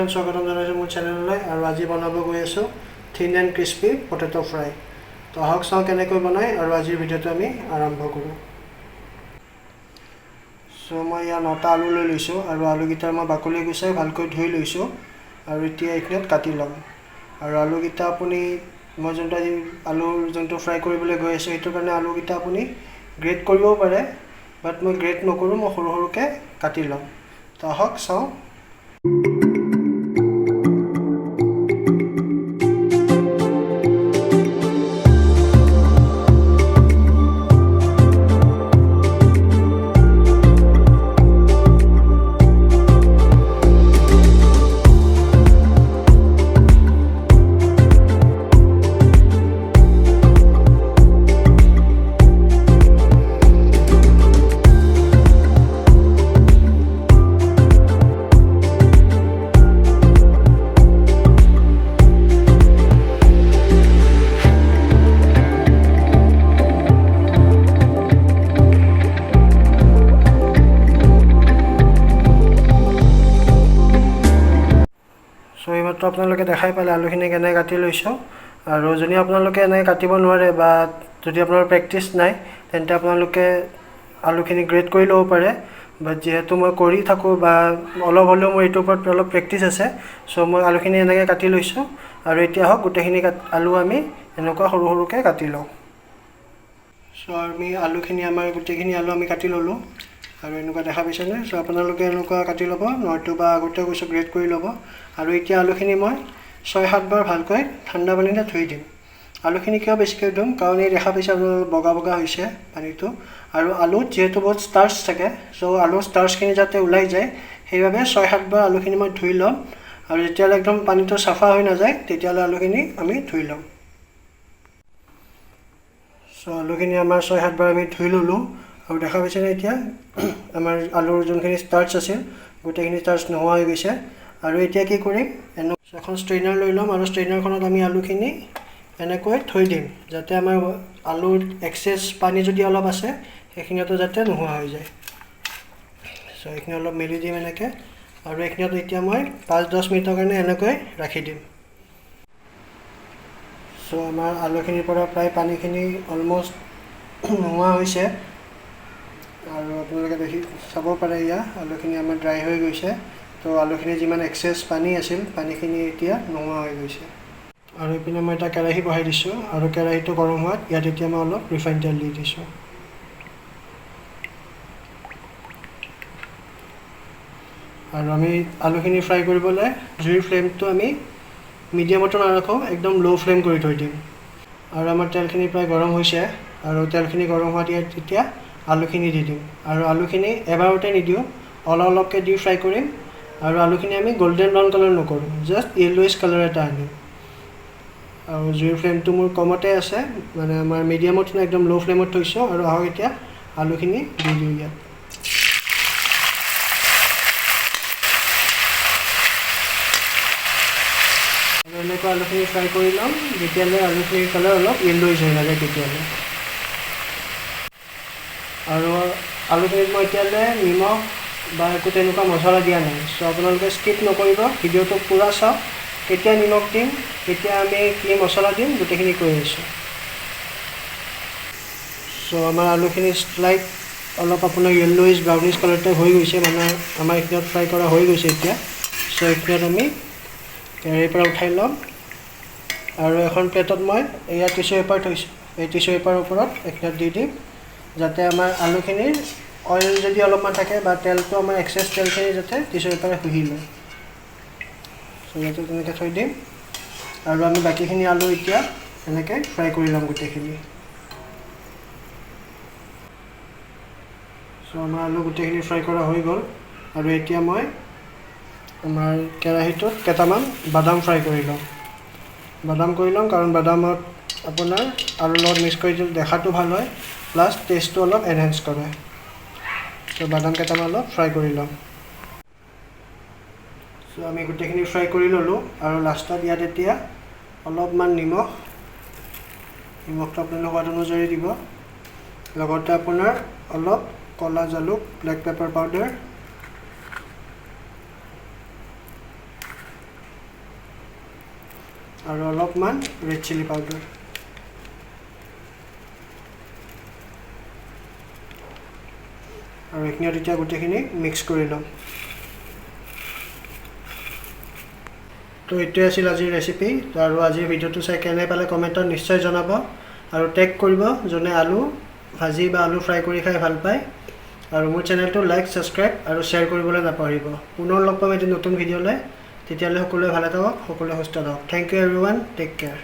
Friend, স্বাগতম জনাইছোঁ মোৰ চেনেললৈ। আৰু আজি বনাব গৈ আছোঁ thin and crispy potato fry। তো আহক চাওঁ কেনেকৈ বনায় আৰু আজিৰ ভিডিঅ'টো আমি আৰম্ভ কৰোঁ। চ' মই ইয়াৰ 9টা আলু লৈ লৈছোঁ আৰু আলুকেইটাৰ মই বাকলি গুচাই ভালকৈ ধুই লৈছোঁ আৰু এতিয়া এইখিনিত কাটি ল'ম। আৰু আলুকেইটা আপুনি, মই যোনটো আজি আলুৰ যোনটো ফ্ৰাই কৰিবলৈ গৈ আছোঁ, সেইটোৰ কাৰণে আলুকেইটা আপুনি গ্ৰেট কৰিবও পাৰে, বাট মই গ্ৰেট নকৰোঁ, মই সৰু সৰুকৈ কাটি ল'ম। তো আহক চাওঁ। চ' এইমাত্ৰ আপোনালোকে দেখাই পালে আলুখিনি কেনেকৈ কাটি লৈছোঁ। আৰু যদি আপোনালোকে এনেকৈ কাটিব নোৱাৰে বা যদি আপোনাৰ প্ৰেক্টিচ নাই, তেন্তে আপোনালোকে আলুখিনি গ্ৰেট কৰি ল'ব পাৰে। বাট যিহেতু মই কৰি থাকোঁ বা অলপ হ'লেও মোৰ এইটোৰ ওপৰত অলপ প্ৰেক্টিচ আছে, চ' মই আলুখিনি এনেকৈ কাটি লৈছোঁ। আৰু এতিয়া হওক গোটেইখিনি আলু আমি এনেকুৱা সৰু সৰুকৈ কাটি লওঁ। চ' আমি আলুখিনি, আমাৰ গোটেইখিনি আলু আমি কাটি ল'লোঁ আৰু এনেকুৱা দেখা পাইছেনে? চ' আপোনালোকে এনেকুৱা কাটি ল'ব, নয়তো বা আগতে কৈছোঁ গ্ৰেট কৰি ল'ব। আৰু এতিয়া আলুখিনি মই 6-7 বাৰ ভালকৈ ঠাণ্ডা পানীতে ধুই দিম। আলুখিনি কিয় বেছিকৈ ধুম? কাৰণ এই দেখা পাইছে আপোনালোকে বগা বগা হৈছে পানীটো, আৰু আলুত যিহেতু বহুত ষ্টাৰ্চ থাকে, চ' আলুৰ ষ্টাৰ্চখিনি যাতে ওলাই যায় সেইবাবে 6-7 বাৰ আলুখিনি মই ধুই ল'ম। আৰু যেতিয়ালৈ একদম পানীটো চাফা হৈ নাযায়, তেতিয়ালৈ আলুখিনি আমি ধুই ল'ম। চ' আলুখিনি আমাৰ 6-7 বাৰ আমি ধুই ল'লোঁ আৰু দেখা পাইছেনে, এতিয়া আমাৰ আলুৰ যোনখিনি ষ্টাৰ্চ আছিল গোটেইখিনি ষ্টাৰ্চ নোহোৱা হৈ গৈছে। আৰু এতিয়া কি কৰিম? এখন ষ্ট্ৰেইনাৰ লৈ ল'ম আৰু ষ্ট্ৰেইনাৰখনত আমি আলুখিনি এনেকৈ থৈ দিম, যাতে আমাৰ আলুৰ এক্সেছ পানী যদি অলপ আছে সেইখিনিতো যাতে নোহোৱা হৈ যায়। চ' এইখিনি অলপ মেলি দিম এনেকৈ আৰু এইখিনিত এতিয়া মই 5-10 মিনিটৰ কাৰণে এনেকৈ ৰাখি দিম। চ' আমাৰ আলুখিনিৰ পৰা প্ৰায় পানীখিনি অলমষ্ট নোহোৱা হৈছে আৰু আপোনালোকে দেখি চাব পাৰে, ইয়াৰ আলুখিনি আমাৰ ড্ৰাই হৈ গৈছে। তো আলুখিনি যিমান এক্সেছ পানী আছিল, পানীখিনি এতিয়া নোহোৱা হৈ গৈছে। আৰু এইপিনে মই এটা কেৰাহী বহাই দিছোঁ আৰু কেৰাহীটো গৰম হোৱাত ইয়াত এতিয়া মই অলপ ৰিফাইন তেল দি দিছোঁ। আৰু আমি আলুখিনি ফ্ৰাই কৰিবলৈ জুইৰ ফ্লেমটো আমি মিডিয়ামতো নাৰাখোঁ, একদম ল' ফ্লেম কৰি থৈ দিম। আৰু আমাৰ তেলখিনি প্ৰায় গৰম হৈছে আৰু তেলখিনি গৰম হোৱাত ইয়াত এতিয়া আলুখিনি দি দিম। আৰু আলুখিনি এবাৰতে নিদিওঁ, অলপ অলপকৈ দি ফ্ৰাই কৰিম। আৰু আলুখিনি আমি গল্ডেন ব্ৰাউন কালাৰ নকৰোঁ, জাষ্ট য়েল্ল'ইছ কালাৰ এটা আনিম। আৰু জুইৰ ফ্লেমটো মোৰ কমতে আছে, মানে আমাৰ মিডিয়ামত নাই, একদম ল' ফ্লেমত থৈছোঁ। আৰু আহক এতিয়া আলুখিনি দি দিওঁ ইয়াত। আৰু এনেকৈ আলুখিনি ফ্ৰাই কৰি ল'ম যেতিয়ালৈ আলুখিনিৰ কালাৰ অলপ য়েল্ল'ইছ হৈ নাযায় তেতিয়ালৈ। আৰু আলুখিনিত মই এতিয়ালৈ নিমখ বা একো তেনেকুৱা মছলা দিয়া নাই। চ' আপোনালোকে স্কিপ নকৰিব, ভিডিঅ'টো পূৰা চাওক। কেতিয়া নিমখ দিম, কেতিয়া আমি কি মছলা দিম, গোটেইখিনি কৈ আছোঁ। চ' আমাৰ আলুখিনি শ্লাইট অলপ আপোনাৰ য়েল্ল'ইছ ব্ৰাউনিছ কালাৰ টাইপ হৈ গৈছে, মানে আমাৰ এইখিনিত ফ্ৰাই কৰা হৈ গৈছে এতিয়া। চ' এইখিনিত আমি কেৰাহীৰ পৰা উঠাই ল'ম আৰু এখন প্লেটত মই এয়া টিচু পেপাৰ থৈছোঁ, এই টিচু পেপাৰৰ ওপৰত এইখিনিত দি দিম, যাতে আমাৰ আলুখিনিৰ অইল যদি অলপমান থাকে বা তেলটো, আমাৰ এক্সেছ তেলখিনি যাতে টিচু পেপাৰে শুহি লয়। চ' ইয়াতে তেনেকৈ থৈ দিম আৰু আমি বাকীখিনি আলু এতিয়া এনেকৈ ফ্ৰাই কৰি ল'ম গোটেইখিনি। চ' আমাৰ আলু গোটেইখিনি ফ্ৰাই কৰা হৈ গ'ল আৰু এতিয়া মই আমাৰ কেৰাহীটোত কেইটামান বাদাম ফ্ৰাই কৰি ল'ম। বাদাম কৰি ল'ম কাৰণ বাদামত আপোনাৰ আলুৰ লগত মিক্স কৰি দিলে দেখাটো ভাল হয়, প্লাছ টেষ্টটো অলপ এনহেঞ্চ কৰে। চ' বাদাম কেইটামান অলপ ফ্ৰাই কৰি ল'ম। চ' আমি গোটেইখিনি ফ্ৰাই কৰি ল'লোঁ আৰু লাষ্টত ইয়াত এতিয়া অলপমান নিমখ, নিমখটো আপোনালোকে সোৱাদ অনুযায়ী দিব, লগতে আপোনাৰ অলপ ক'লা জালুক, ব্লেক পেপাৰ পাউডাৰ। আৰু অলপমান ৰেড চিলি পাউডাৰ। আৰু এইখিনি এতিয়া গোটেইখিনি মিক্স কৰি ল'ম। তো এইটোৱে আছিল আজিৰ ৰেচিপি। তো আৰু আজিৰ ভিডিঅ'টো চাই কেনে পালে কমেণ্টত নিশ্চয় জনাব আৰু টেগ কৰিব যোনে আলু ভাজি বা আলু ফ্ৰাই কৰি খাই ভাল পায়। আৰু মোৰ চেনেলটো লাইক, ছাবস্ক্ৰাইব আৰু শ্বেয়াৰ কৰিবলৈ নাপাহৰিব। পুনৰ লগ পাম এটি নতুন ভিডিঅ'লৈ। তেতিয়ালৈ সকলোৱে ভালে থাকক, সকলোৱে সুস্থ থাকক। Thank you everyone, take care.